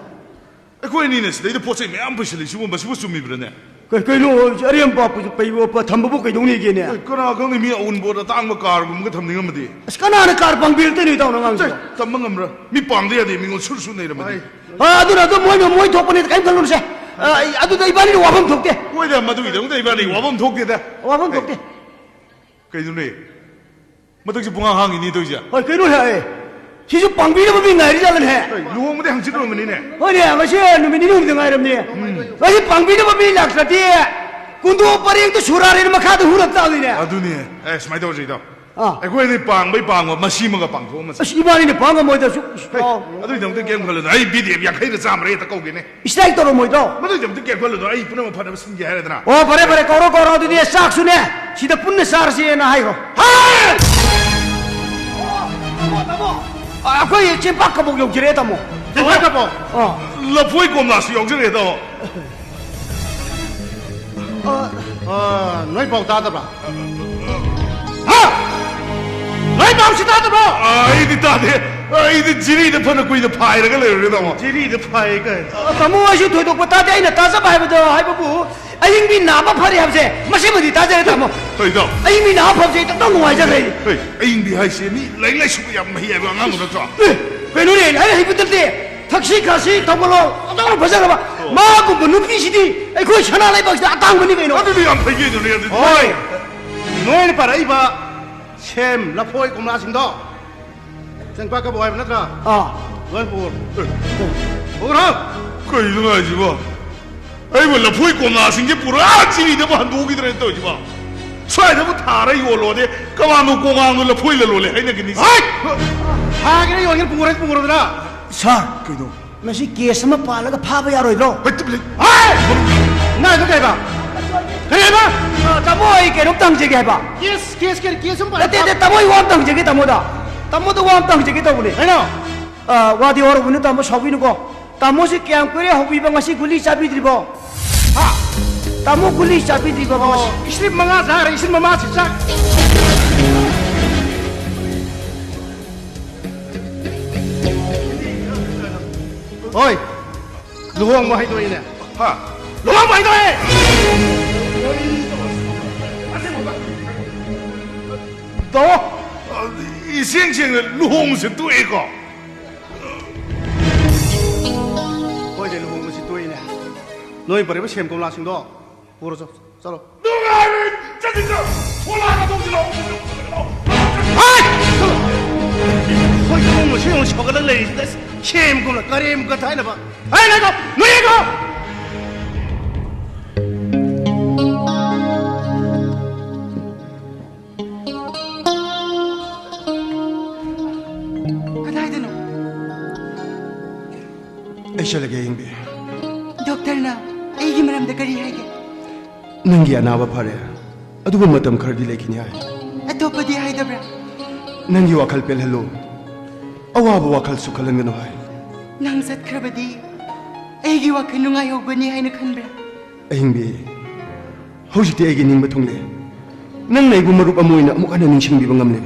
ꯑꯩꯈꯣꯏ ꯑꯅꯤꯅ ꯁꯤꯗꯩꯗ ꯄꯣꯠ ꯆꯩ ꯃꯌꯥꯝ ꯄꯨꯁꯤꯜꯂꯤꯁꯤꯕꯨ, ꯃꯁꯤꯕꯨ ꯆꯨꯝꯃꯤꯕ꯭ꯔꯅꯦ? ꯀꯩ-, ꯀꯩꯅꯣ, ꯑꯔꯦꯝ ꯄꯥ ꯄꯩ-, ꯄꯩꯕ ꯊꯝꯕꯕꯨ ꯀꯩꯗꯧꯅꯦꯒꯦꯅꯦ? ꯑꯦ, ꯀꯅꯥ ꯈꯪꯅꯤ, ꯃꯤ ꯑꯎꯟꯄꯣꯠ ꯑꯇꯥꯡꯕ ꯀꯥꯔꯒꯨꯝꯕꯒ ꯊꯝꯅꯤꯡꯉꯝꯃꯗꯤ? ꯑꯁ, ꯀꯅꯥꯅ ꯀꯥꯔ ꯄꯥꯡꯕꯤꯔꯛꯇꯣꯏꯅꯣ, ꯏꯇꯥꯎ, ꯅꯉꯥꯡꯁꯤꯕꯣ? ꯆꯦ, ꯇꯝꯕ ꯉꯝꯕ꯭ꯔꯥ? ꯃꯤ ꯄꯥꯡꯗ ꯌꯥꯗꯦ, ꯃꯤꯉꯣꯟ ꯁꯨꯔ ꯁꯨꯔ ꯅꯩꯔꯝꯃꯗꯤ꯫ ꯍꯣꯏ꯫ ꯑ, ꯑꯗꯨꯅ ꯑꯗꯨꯝ ꯃꯣꯏꯅ ꯃꯣꯏ ꯊꯣꯛꯄꯅꯤ, ꯀꯩꯝ ꯈꯜꯂꯨꯅꯨꯁꯦ꯫ ꯑ, ꯑꯩ, ꯑꯗꯨꯗ ꯏꯕꯥꯅꯤꯅ ꯋꯥꯐꯝ ꯊꯣꯛꯇꯦ꯫ ꯍꯣꯏꯗ, ꯃꯗꯨꯒꯤꯗꯃꯛꯇ ꯏꯕꯥꯅꯤ ꯋꯥꯐꯝ ꯊꯣꯛꯇꯦꯗ꯫ ꯋꯥꯐꯝ ꯊꯣꯛꯇꯦ꯫ ꯀꯩꯅꯣꯅꯦ? ꯃꯊꯛꯁꯤ ꯄꯨꯡꯍꯥꯡ ꯍꯥꯡꯉꯤꯅꯦ ꯇꯧꯔꯤꯁꯦ꯫ ꯍꯣꯏ, ꯀꯩꯅꯣ ꯍꯥꯏ? ꯁꯤꯁꯨ ꯄꯥꯡꯕꯤꯅꯕ ꯃꯤ ꯉꯥꯏꯔꯤ ꯖꯥꯠꯂꯅꯦ? ꯍꯣꯏ, ꯂꯨꯍꯣꯡꯕꯗꯤ ꯍꯪꯆꯤꯠ ꯑꯣꯏꯔꯝꯒꯅꯤꯅꯦ꯫ ꯍꯣꯏꯅꯦ, ꯉꯁꯤ ꯅꯨꯃꯤꯠ ꯅꯤꯅꯤ ꯍꯨꯝꯅꯤ ꯉꯥꯏꯔꯝꯅꯦ꯫ ꯎꯝ꯫ ꯉꯁꯤ ꯄꯥꯡꯕꯤꯅꯕ ꯃꯤ ꯂꯥꯛꯇ꯭ꯔꯗꯤ ꯀꯨꯟꯗꯣ ꯄꯔꯦꯡꯗꯣ ꯁꯨꯔꯥꯔꯦꯅ ꯃꯈꯥꯗ ꯍꯨꯔꯞ ꯇꯥꯗꯣꯏꯅꯦ꯫ ꯑꯗꯨꯅꯦ꯫ ꯑꯦ, ꯁꯨꯃꯥꯏꯅ ꯇꯧꯔꯁꯦ, ꯏꯇꯥꯎ꯫ ꯑꯥ꯫ ꯑꯩꯈꯣꯏ ꯑꯅꯤ ꯄꯥꯡꯕꯩ ꯄꯥꯡꯕ ꯃꯁꯤꯃꯒ ꯄꯥꯡꯊꯣꯛꯑꯝꯃꯁꯦ꯫ ꯑꯁ, ꯏꯕꯥꯅꯤꯅ ꯄꯥꯡ ꯉꯝꯃꯣꯏꯗ, ꯁꯨ-, ꯍꯦ, ꯑꯥꯎ꯫ ꯑꯗꯨꯒꯤꯗꯃꯛꯇ ꯀꯩꯝ ꯈꯜꯂꯨꯅꯨ꯫ ꯑꯩ ꯕꯤ ꯗꯤ ꯑꯦꯐ ꯌꯥꯡꯈꯩꯗ ꯆꯥꯝꯃꯔ ꯍꯦꯛꯇ ꯀꯧꯒꯦꯅꯦ꯫ ꯏꯁꯇ꯭ꯔꯥꯏꯛ ꯇꯧꯔꯝꯃꯣꯏꯗ꯭ꯔꯣ? ꯃꯗꯨꯒꯤꯗꯃꯛꯇ ꯀꯩꯝ ꯈꯜꯂꯨꯅꯨ, ꯑꯩ ꯄꯨꯝꯅꯃꯛ ꯐꯅꯕ ꯁꯤꯟꯒꯦ ꯍꯥꯏꯔꯦꯗꯅ꯫ ꯑꯣ, ꯐꯔꯦ, ꯐꯔꯦ, ꯀꯧꯔꯣ, ꯀꯧꯔꯣ, ꯑꯗꯨꯗꯤ ꯆꯥꯛꯁꯨꯅꯦ ꯁꯤꯗ ꯄꯨꯟꯅ ꯆꯥꯔꯁꯦꯅ ꯍꯥꯏꯈ꯭ꯔꯣ꯫ ꯍꯥꯏ! ꯑꯣ, ꯇꯥꯃꯣ, ꯇꯥꯃꯣ꯫ ꯑ, ꯑꯩꯈꯣꯏ ꯆꯦꯡꯄꯥꯛ ꯀꯕꯣꯛ ꯌꯧꯖꯔꯛꯑꯦ, ꯇꯥꯃꯣ꯫ ꯆꯦꯡꯄꯥꯛ ꯀꯕꯣꯛ? ꯑꯥ꯫ ꯂꯐꯣꯏ ꯀꯣꯝꯂꯥꯁꯨ ꯌꯥꯎꯖꯔꯛꯑꯦ, ꯇꯥꯃꯣ꯫ ꯑ, ꯑ, ꯅꯣꯏ ꯄꯥꯎ ꯇꯥꯗꯕ꯭ꯔꯥ? ꯍꯥ? ꯅꯣꯏ ꯄꯥꯎꯁꯤ ꯇꯥꯗꯕ꯭ꯔꯣ? ꯑꯩꯗꯤ ꯇꯥꯗꯦ꯫ ꯑꯩꯗꯤ ꯖꯤꯔꯤꯗ ꯐꯅ ꯀꯨꯏꯅ ꯐꯥꯏꯔꯒ ꯂꯩꯔꯨꯔꯦ, ꯇꯥꯃꯣ꯫ ꯖꯤꯔꯤꯗ ꯐꯥꯏ ꯀꯥꯏꯅ꯫ ꯇꯥꯃꯣ, ꯑꯩꯁꯨ ꯊꯣꯏꯗꯣꯛꯄ ꯇꯥꯗꯦ꯫ ꯑꯩꯅ ꯇꯥꯖꯕ ꯍꯥꯏꯕꯗꯣ, ꯍꯥꯏꯕꯕꯨ, ꯑꯏꯪꯕꯤ ꯅꯥꯕ ꯐꯔꯦ ꯍꯥꯏꯕꯁꯦ, ꯃꯁꯤꯃꯗꯤ ꯇꯥꯖꯔꯦ, ꯇꯥꯃꯣ꯫ ꯍꯣꯏ, ꯏꯇꯥꯎ꯫ ꯑꯏꯪꯕꯤ ꯅꯥꯕ ꯐꯕꯁꯦ ꯏꯇꯥꯎ ꯅꯨꯡꯉꯥꯏꯖꯈ꯭ꯔꯦ꯫ ꯍꯣꯏ, ꯑꯏꯪꯕꯤ ꯍꯥꯏꯁꯦ ꯃꯤ ꯂꯥꯏꯔꯤꯛ ꯂꯥꯏꯁꯨꯒ ꯌꯥꯝ ꯍꯩ ꯍꯥꯏꯕ ꯑꯉꯥꯡꯗꯨ ꯅꯠꯇ꯭ꯔꯣ? ꯑꯦ, ꯀꯩꯅꯣꯅꯦ, ꯂꯥꯏꯔꯤꯛ ꯍꯩꯕ ꯅꯠꯇꯦ꯫ ꯊꯛꯁꯤ ꯈꯥꯁꯤ ꯊꯧꯒꯜꯂꯣꯟ ꯑꯣꯟꯊꯣꯛꯅ ꯐꯖꯈ꯭ꯔꯕ꯫ ꯑꯣ꯫ ꯃꯥꯒꯨꯝꯕ ꯅꯨꯄꯤꯁꯤꯗꯤ ꯑꯩꯈꯣꯏ ꯁꯅꯥ ꯂꯩꯕꯥꯛꯁꯤꯗ ꯑꯇꯥꯡꯕꯅꯤ ꯀꯩꯅꯣ꯫ ꯑꯗꯨꯗꯤ ꯌꯥꯝ ꯐꯩ ꯀꯩꯅꯣꯅꯦ, ꯑꯗꯨꯗꯤ꯫ ꯍꯣꯏ꯫ ꯅꯣꯏꯅ ꯄꯥꯔꯛꯏꯕ ꯁꯦꯝ, ꯂꯐꯣꯏ, ꯀꯣꯝꯂꯥꯁꯤꯡꯗꯣ ꯆꯦꯡꯄꯥꯛ ꯀꯕꯣꯛ ꯍꯥꯏꯕ ꯅꯠꯇ꯭ꯔꯥ? ꯑꯥ꯫ ꯂꯣꯏ ꯄꯨꯔꯣ꯫ ꯄꯨꯔꯣ꯫ ꯀꯩꯅꯣ ꯍꯥꯏꯁꯤꯕꯣ? ꯑꯩꯕꯨ ꯂꯐꯣꯏ ꯀꯣꯝꯂꯥꯁꯤꯡꯁꯦ ꯄꯨꯔꯥ ꯆꯤꯔꯤꯗꯕꯨ ꯍꯟꯗꯣꯛꯈꯤꯗ꯭ꯔꯦꯅ ꯇꯧꯔꯤꯁꯤꯕꯣ? ꯁ꯭ꯋꯥꯏꯗꯕꯨ ꯊꯥꯔ ꯌꯣꯜꯂꯣꯗꯤ ꯀꯃꯥꯟꯗꯣ ꯀꯣꯉꯥꯡꯗꯣ ꯂꯐꯣꯏ ꯂꯂꯣꯜꯂꯦ ꯍꯥꯏꯅꯒꯅꯤ꯫ ꯍꯣꯏ! ꯊꯥꯒꯦꯔꯥ ꯌꯣꯟꯒꯦꯔꯥ ꯄꯨꯔ ꯄꯨꯔꯣꯗꯅ꯫ ꯁꯥꯔ, ꯀꯩꯅꯣ? ꯃꯁꯤ ꯀꯦꯁ ꯑꯃ ꯄꯥꯜꯂꯒ ꯐꯥꯕ ꯌꯥꯔꯣꯏꯗ꯭ꯔꯣ? ꯍꯣꯏ, ꯇꯨꯃꯤꯟ ꯂꯩ꯫ ꯍꯣꯏ! ꯅꯪ ꯑꯗꯨ ꯀꯩ ꯍꯥꯏꯕ? ꯀꯔꯤ ꯍꯥꯏꯕ? ꯑ, ꯇꯥꯃꯣ, ꯑꯩ ꯀꯩꯅꯣꯝꯇ ꯍꯪꯖꯒꯦ ꯍꯥꯏꯕ꯫ ꯀꯦꯁ, ꯀꯦꯁ, ꯀꯔꯤ ꯀꯦꯁ ꯑꯃ ꯄꯥꯜꯂꯦ? ꯅꯠꯇꯦ, ꯅꯠꯇꯦ, ꯇꯥꯃꯣ, ꯑꯩ ꯋꯥ ꯑꯝꯇ ꯍꯪꯖꯒꯦ ꯇꯥꯃꯣꯗ꯫ ꯇꯥꯃꯣꯗ ꯋꯥ ꯑꯝꯇ ꯍꯪꯖꯒꯦ ꯇꯧꯕꯅꯦ꯫ ꯀꯩꯅꯣ? ꯑ, ꯋꯥꯗꯤ ꯋꯥꯔꯧꯕꯅꯨ ꯇꯥꯃꯣ, ꯁꯥꯎꯕꯤꯅꯨꯀꯣ꯫ ꯇꯥꯃꯣꯁꯦ ꯀꯌꯥꯝ ꯀꯨꯏꯔꯦ ꯍꯧꯕꯤꯕ, ꯉꯁꯤ ꯒꯨꯂꯤ ꯆꯥꯕꯤꯗ꯭ꯔꯤꯕꯣ? ꯍꯥ? ꯇꯥꯃꯣ ꯒꯨꯂꯤ ꯆꯥꯕꯤꯗ꯭ꯔꯤꯕꯣ ꯉꯁꯤ? ꯑꯣ, ꯏꯁꯤꯡ ꯃꯉꯥ ꯆꯥꯈ꯭ꯔꯦ, ꯏꯁꯤꯡ ꯃꯃꯥꯁꯤ ꯆꯥꯛ꯫ ꯍꯣꯏ, ꯂꯨꯍꯣꯡꯕ ꯍꯥꯏꯗꯣꯛꯏꯅꯦ꯫ ꯍꯥ? ꯂꯨꯍꯣꯡꯕ ꯍꯥꯏꯗꯣꯛꯑꯦ! ꯇꯥꯃꯣ, ꯏꯁꯦꯡ ꯁꯦꯡꯅ ꯂꯨꯍꯣꯡꯕꯁꯦ ꯇꯣꯛꯑꯦꯀꯣ? ꯍꯣꯏꯅꯦ, ꯂꯨꯍꯣꯡꯕꯁꯤ ꯇꯣꯛꯏꯅꯦ꯫ ꯅꯣꯏ ꯄꯨꯔꯛꯏꯕ ꯁꯦꯝ ꯀꯣꯝꯂꯥꯁꯤꯡꯗꯣ ꯄꯨꯔꯣ ꯆꯠꯂꯣ, ꯆꯠꯂꯣ꯫ ꯅꯨꯡꯉꯥꯏꯔꯦ! ꯆꯠꯁꯤ, ꯆꯠꯂꯣ꯫ ꯐꯣꯂꯥꯒ ꯊꯣꯡꯁꯤ ꯂꯥꯛꯑꯣ꯫ ꯍꯥꯏ! ꯆꯠꯂꯣ꯫ ꯑꯩꯈꯣꯏ ꯏꯃꯨꯡ ꯃꯁꯤ ꯑꯃꯨꯛ ꯁꯧꯒꯠꯂꯒ ꯂꯩꯔꯤꯁꯤꯗ ꯁꯦꯝ ꯀꯣꯝꯂꯥ ꯀꯔꯦꯝ ꯀꯊꯥꯏꯅꯕ꯫ ꯍꯥꯏ, ꯂꯩꯀꯣ! ꯅꯣꯏ ꯂꯩꯀꯣ! ꯀꯗꯥꯏꯗꯅꯣ? ꯑꯩ ꯆꯠꯂꯒꯦ, ꯑꯌꯤꯡꯕꯤ꯫ ꯗꯣꯛꯇꯔꯅ ꯑꯩꯒꯤ ꯃꯔꯝꯗ ꯀꯔꯤ ꯍꯥꯏꯒꯦ? ꯅꯪꯒꯤ ꯑꯅꯥꯕ ꯐꯔꯦ, ꯑꯗꯨꯕꯨ ꯃꯇꯝ ꯈꯔꯗꯤ ꯂꯩꯈꯤꯅꯤ ꯍꯥꯏ꯫ ꯑꯇꯣꯞꯄꯗꯤ ꯍꯥꯏꯗꯕ꯭ꯔꯥ? ꯅꯪꯒꯤ ꯋꯥꯈꯜ ꯄꯦꯜꯍꯜꯂꯨ, ꯑꯋꯥꯕ ꯋꯥꯈꯜꯁꯨ ꯈꯜꯍꯟꯒꯅꯨ ꯍꯥꯏ꯫ ꯅꯪ ꯆꯠꯈ꯭ꯔꯕꯗꯤ ꯑꯩꯒꯤ ꯋꯥꯈꯜ ꯅꯨꯡꯉꯥꯏꯍꯧꯒꯅꯤ ꯍꯥꯏꯅ ꯈꯟꯕ꯭ꯔꯥ? ꯑꯍꯤꯡꯕꯤ, ꯍꯧꯖꯤꯛꯇꯤ ꯑꯩꯒꯤ ꯅꯤꯡꯕ ꯊꯨꯡꯂꯦ꯫ ꯅꯪꯅ ꯑꯩꯕꯨ ꯃꯔꯨꯞ ꯑꯃ ꯑꯣꯏꯅ ꯑꯃꯨꯛ ꯍꯟꯅ ꯅꯤꯡꯁꯤꯡꯕꯤꯕ ꯉꯝꯂꯦ꯫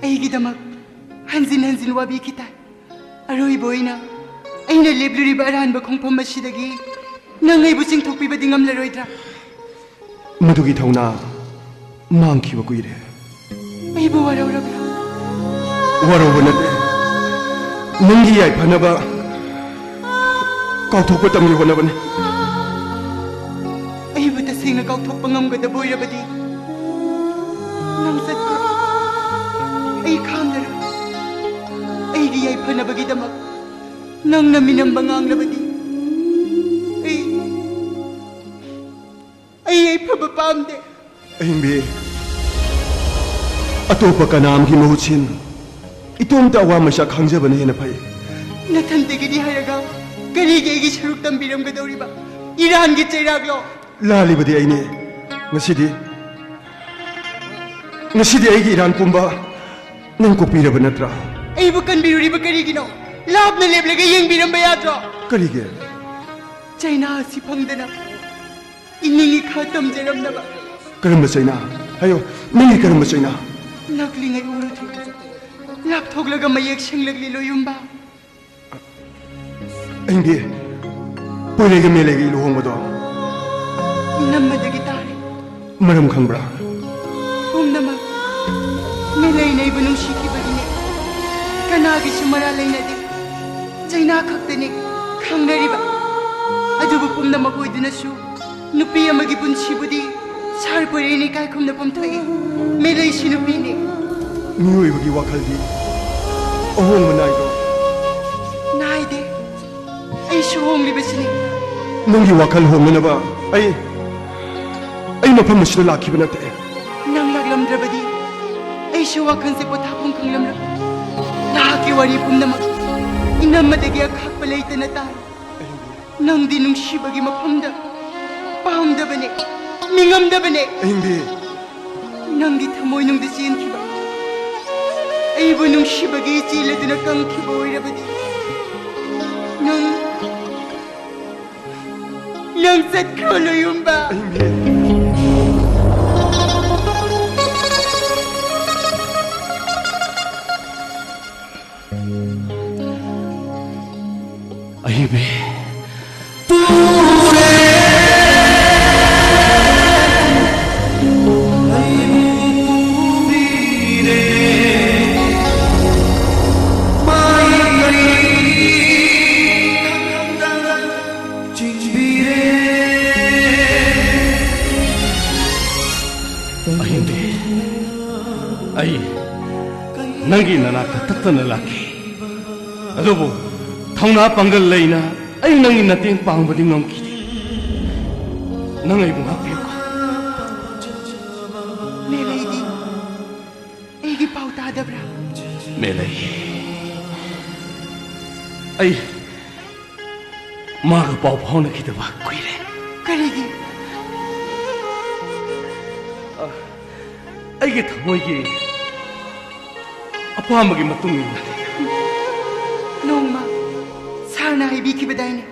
ꯑꯩꯒꯤꯗꯃꯛ ꯍꯟꯖꯤꯟ ꯍꯟꯖꯤꯟ ꯋꯥꯕꯤꯈꯤ ꯇꯥꯏ꯫ ꯑꯔꯣꯏꯕ ꯑꯣꯏꯅ ꯑꯩꯅ ꯂꯦꯞꯂꯨꯔꯤꯕ ꯑꯔꯥꯟꯕ ꯈꯣꯡꯐꯝ ꯑꯁꯤꯗꯒꯤ ꯅꯪ ꯑꯩꯕꯨ ꯆꯤꯡꯊꯣꯛꯄꯤꯕꯗꯤ ꯉꯝꯂꯔꯣꯏꯗ꯭ꯔꯥ? ꯃꯗꯨꯒꯤ ꯊꯧꯅꯥ ꯃꯥꯡꯈꯤꯕ ꯀꯨꯏꯔꯦ꯫ ꯑꯩꯕꯨ ꯋꯥꯔꯧꯔꯕ꯭ꯔꯥ? ꯋꯥꯔꯧꯕ ꯅꯠꯇꯦ, ꯅꯪꯒꯤ ꯌꯥꯏꯐꯅꯕ ꯀꯥꯎꯊꯣꯛꯄ ꯇꯝꯒꯦ ꯍꯣꯠꯅꯕꯅꯤ꯫ ꯑꯩꯕꯨ ꯇꯁꯦꯡꯅ ꯀꯥꯎꯊꯣꯛꯄ ꯉꯝꯒꯗꯕ ꯑꯣꯏꯔꯕꯗꯤ ꯅꯪ ꯆꯠꯈ꯭ꯔꯣ꯫ ꯑꯩ ꯈꯥꯝꯂꯔꯣꯏ꯫ ꯑꯩꯒꯤ ꯌꯥꯏꯐꯅꯕꯒꯤꯗꯃꯛ ꯅꯪꯅ ꯃꯤꯅꯝꯕ ꯉꯥꯡꯂꯕꯗꯤ ꯑꯩ ꯑꯩ ꯌꯥꯏꯐꯕ ꯄꯥꯝꯗꯦ꯫ ꯑꯍꯤꯡꯕꯤ, ꯑꯇꯣꯞꯄ ꯀꯅꯥ ꯑꯃꯒꯤ ꯃꯍꯨꯠ ꯁꯤꯟ꯫ ꯏꯇꯣꯝꯇ ꯑꯋꯥ ꯃꯩꯁꯥ ꯈꯥꯡꯖꯕꯅ ꯍꯦꯟꯅ ꯐꯩ꯫ ꯅꯊꯟꯇꯒꯤꯗꯤ ꯍꯥꯏꯔꯒ ꯀꯔꯤꯒꯤ ꯑꯩꯒꯤ ꯁꯔꯨꯛ ꯇꯝꯕꯤꯔꯝꯒꯗꯧꯔꯤꯕ? ꯏꯔꯥꯟꯒꯤ ꯆꯩꯔꯥꯛꯂꯣ? ꯂꯥꯜꯂꯤꯕꯗꯤ ꯑꯩꯅꯦ꯫ ꯉꯁꯤꯗꯤ, ꯉꯁꯤꯗꯤ ꯑꯩꯒꯤ ꯏꯔꯥꯟ ꯄꯨꯝꯕ ꯅꯪ ꯀꯣꯛꯄꯤꯔꯕ ꯅꯠꯇ꯭ꯔꯥ? ꯑꯩꯕꯨ ꯀꯟꯕꯤꯔꯨꯔꯤꯕ ꯀꯔꯤꯒꯤꯅꯣ? ꯂꯥꯞꯅ ꯂꯦꯞꯂꯒ ꯌꯦꯡꯕꯤꯔꯝꯕ ꯌꯥꯗ꯭ꯔꯣ? ꯀꯔꯤꯒꯤ? ꯆꯩꯅꯥ ꯑꯁꯤ ꯐꯪꯗꯅ ꯏꯅꯤꯡ ꯏꯈꯥ ꯇꯝꯖꯔꯝꯅꯕ꯫ ꯀꯔꯝꯕ ꯆꯩꯅꯥ? ꯍꯥꯏꯌꯣ, ꯅꯪꯒꯤ ꯀꯔꯝꯕ ꯆꯩꯅꯥ? ꯂꯥꯛꯂꯤꯉꯩ ꯎꯔꯨꯗ꯭ꯔꯤ, ꯂꯥꯞꯊꯣꯛꯂꯒ ꯃꯌꯦꯛ ꯁꯦꯡꯂꯛꯂꯤ ꯂꯣꯌꯨꯝꯕ꯫ ꯑꯍꯤꯡꯕꯤ, ꯄꯣꯏꯔꯩꯒ ꯃꯦꯂꯩꯒ ꯂꯨꯍꯣꯡꯕꯗꯣ ꯏꯅꯝꯃꯗꯒꯤ ꯇꯥꯔꯦ꯫ ꯃꯔꯝ ꯈꯪꯕ꯭ꯔꯥ? ꯄꯨꯝꯅꯃꯛ ꯃꯦꯂꯩꯅ ꯑꯩꯕꯨ ꯅꯨꯡꯁꯤꯈꯤꯕꯒꯤꯅꯦ꯫ ꯀꯅꯥꯒꯤꯁꯨ ꯃꯔꯥꯜ ꯂꯩꯅꯗꯦ꯫ ꯆꯩꯅꯥ ꯈꯛꯇꯅꯤ ꯈꯪꯅꯔꯤꯕ꯫ ꯑꯗꯨꯕꯨ ꯄꯨꯝꯅꯃꯛ ꯑꯣꯏꯗꯨꯅꯁꯨ ꯅꯨꯄꯤ ꯑꯃꯒꯤ ꯄꯨꯟꯁꯤꯕꯨꯗꯤ ꯁꯥꯔ ꯄꯣꯏꯔꯩꯅ ꯏꯀꯥꯏ ꯈꯨꯝꯅꯐꯝ ꯊꯣꯛꯏ꯫ ꯃꯦꯂꯩꯁꯤ ꯅꯨꯄꯤꯅꯤ꯫ ꯃꯤꯑꯣꯏꯕꯒꯤ ꯋꯥꯈꯜꯗꯤ ꯑꯍꯣꯡꯕ ꯅꯥꯏꯗ꯭ꯔꯣ? ꯅꯥꯏꯗꯦ꯫ ꯑꯩꯁꯨ ꯍꯣꯡꯂꯤꯕꯁꯤꯅꯤ꯫ ꯅꯪꯒꯤ ꯋꯥꯈꯜ ꯍꯣꯡꯅꯅꯕ ꯑꯩ, ꯑꯩ ꯃꯐꯝ ꯑꯁꯤꯗ ꯂꯥꯛꯈꯤꯕ ꯅꯠꯇꯦ꯫ ꯅꯪ ꯂꯥꯛꯂꯝꯗ꯭ꯔꯕꯗꯤ ꯑꯩꯁꯨ ꯋꯥꯈꯜꯁꯦ ꯄꯣꯊꯥꯐꯝ ꯈꯪꯂꯝꯂꯣꯏ꯫ ꯅꯍꯥꯛꯀꯤ ꯋꯥꯔꯤ ꯄꯨꯝꯅꯃꯛ ꯏꯅꯝꯃꯗꯒꯤ ꯑꯈꯥꯛꯄ ꯂꯩꯇꯅ ꯇꯥꯏ꯫ ꯅꯪꯗꯤ ꯅꯨꯡꯁꯤꯕꯒꯤ ꯃꯐꯝꯗ ꯄꯥꯝꯗꯕꯅꯦ, ꯅꯤꯡꯉꯝꯗꯕꯅꯦ꯫ ꯑꯍꯤꯡꯕꯤ꯫ ꯅꯪꯒꯤ ꯊꯃꯣꯏꯅꯨꯡꯗ ꯆꯦꯟꯈꯤꯕ ꯑꯩꯕꯨ ꯅꯨꯡꯁꯤꯕꯒꯤ ꯏꯆꯦꯜ ꯑꯗꯨꯅ ꯀꯪꯈꯤꯕ ꯑꯣꯏꯔꯕꯗꯤ ꯅꯪ, ꯅꯪ ꯆꯠꯈ꯭ꯔꯣ ꯂꯣꯌꯨꯝꯕ꯫ ꯑꯍꯤꯡꯕꯤ꯫ ꯑꯩ ꯅꯪꯒꯤ ꯅꯅꯥꯛꯇ ꯇꯠꯇꯅ ꯂꯥꯛꯈꯤ, ꯑꯗꯨꯕꯨ ꯊꯧꯅꯥ ꯄꯥꯡꯒꯜ ꯂꯩꯅ ꯑꯩ ꯅꯪꯒꯤ ꯃꯇꯦꯡ ꯄꯥꯡꯕꯗꯤ ꯉꯝꯈꯤꯗꯦ꯫ ꯅꯪ ꯑꯩꯕꯨ ꯉꯥꯛꯄꯤꯌꯨꯀꯣ꯫ ꯃꯦꯂꯩꯗꯤ ꯑꯩꯒꯤ ꯄꯥꯎ ꯇꯥꯗꯕ꯭ꯔꯥ? ꯃꯦꯂꯩ, ꯑꯩ ꯃꯥꯒ ꯄꯥꯎ ꯐꯥꯎꯅꯈꯤꯗꯕ ꯀꯨꯏꯔꯦ꯫ ꯀꯔꯤꯒꯤ? ꯑꯩꯒꯤ ꯊꯃꯣꯏꯒꯤ ꯑꯄꯥꯝꯕꯒꯤ ꯃꯇꯨꯡ ꯏꯟꯅ꯫ ꯅꯣꯡꯃ ꯁꯥꯔꯅ ꯍꯥꯏꯕꯤꯈꯤꯕꯗꯥꯏꯅꯦ,